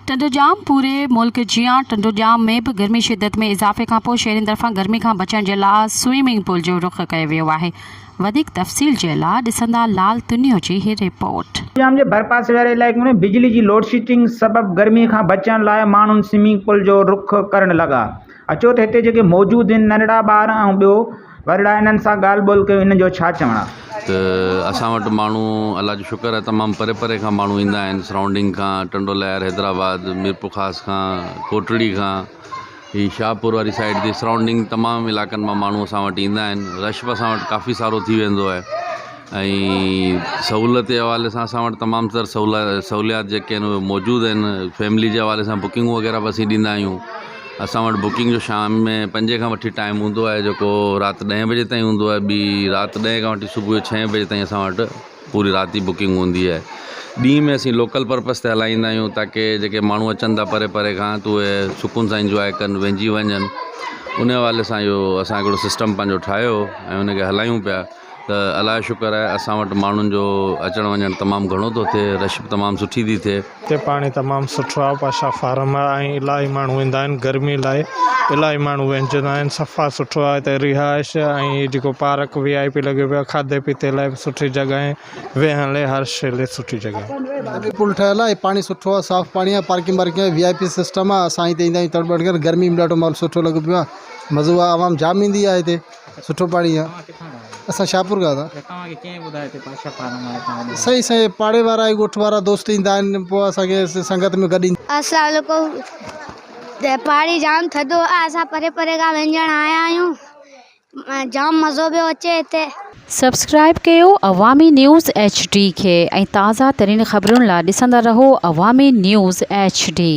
ٽنڊوڄام، پوري ملڪ جيان ٽنڊوڄام ۾ به گرمي شدت ۾ اضافي کانپوء شهرين طرفان گرمي کان بچڻ جي لا سوئمنگ پول جو رخ ڪيو ويو آهي. وڌيڪ تفصيل جي لا ڏسندا لال تنيو جي هي رپورٽ. ٽنڊوڄام جي ڀرپاسي واري علائقي ۾ بجلي جي لوڊشيڊنگ سبب گرمي کان بچڻ لاء ماڻهن سوئمنگ پول جو رخ ڪرڻ لڳا. اچو ته هتي جيڪي موجود آهن ننڍڙا ٻار ۽ ٻيو وڏڙا انهن سان ڳالهه ٻولهه ڪيون انهن جو ڇا چوڻ آهي. ته اسان وٽ ماڻهو الله جو شڪر آهي تمام پري پري کان ماڻهو ايندا آهن سرائونڊنگ کان ٽنڊو لهيار حيدرآباد ميرپورخاص کان ڪوٽڙي کان هي شاهپور واري سائيڊ تي سرائونڊنگ تمام علائقن مان ماڻهو اسان وٽ ايندا آهن رش به اسان وٽ ڪافي سارو ٿي ويندو آهي ۽ سهولت جي حوالي سان اسان وٽ تمام تر سهوليات جيڪي آهن اهي موجود آهن فيملي جي حوالي سان بڪنگون وغيره به اسين ڏيندا آهيون اسان وٽ بڪنگ جو شام ۾ پنجين کان وٺي ٽائيم هوندو آهي جيڪو رات ڏهين بجي تائين هوندو آهي ٻي رات ڏهين کان وٺي صبح جو ڇهين بجي تائين اسان وٽ پوري رات جي بڪنگ هوندي آهي ڏينهن ۾ اسين لوڪل پرپز تي هلائيندا آهيون تاڪي جيڪي ماڻهو اچن ٿا پري پري کان ته اهي سڪون سان انجواء ڪن وهنجي وڃن ان حوالي سان اهو اسان هڪڙو سسٽم پنهنجو ٺاهيو ۽ ان کي هلايون پيا ته الله جو شڪر آهي اسان وٽ ماڻهن جو اچڻ وڃڻ تمام گهڻو ٿو ٿئي رش به تمام سٺي ٿي ٿئي. هتي پاڻي تمام سٺو آهي پاشا فارم آهي ۽ الاهي ماڻهو ايندا آهن گرمي لاء الاهي ماڻهو وهنجندا آهن صفا سٺو آهي هتي رهائش ۽ هي جيڪو پارڪ وي آء پي لڳو پيو آهي کاڌي پيتي لاء به سٺي جڳهه آهي ويهڻ لاء هر شي لاء سٺي جڳهه آهي. پل ٺهيل آهي پاڻي سٺو آهي صاف پاڻي آهي پارڪنگ وارڪنگ آهي وي آء پي سسٽم آهي اسان هتي ايندا آهيون تڙ ٻڙ ڪري گرمي ۾ ڏاڍو ماحول سٺو لڳو پيو آهي مزو آهي عوام جام ايندي آهي هتي. سٺو پاڻي آ اسان شاهپور کان ٿا صحيح صحيح پاڙي وارا ۽ ڳوٺ وارا دوست ايندا آهن پوء اسان کي سنگت ۾ گڏ ايندا. السلام عليڪم پاڻي جام ٿڌو آ اسان پري پري کان وهنجڻ آيا آهيون جام مزو پيو اچي هتي. سبسڪرائيب ڪيو عوامي نيوز ايڇ ڊي کي ۽ تازه ترين خبرن لا ڏسندا رهو عوامي نيوز ايڇ ڊي.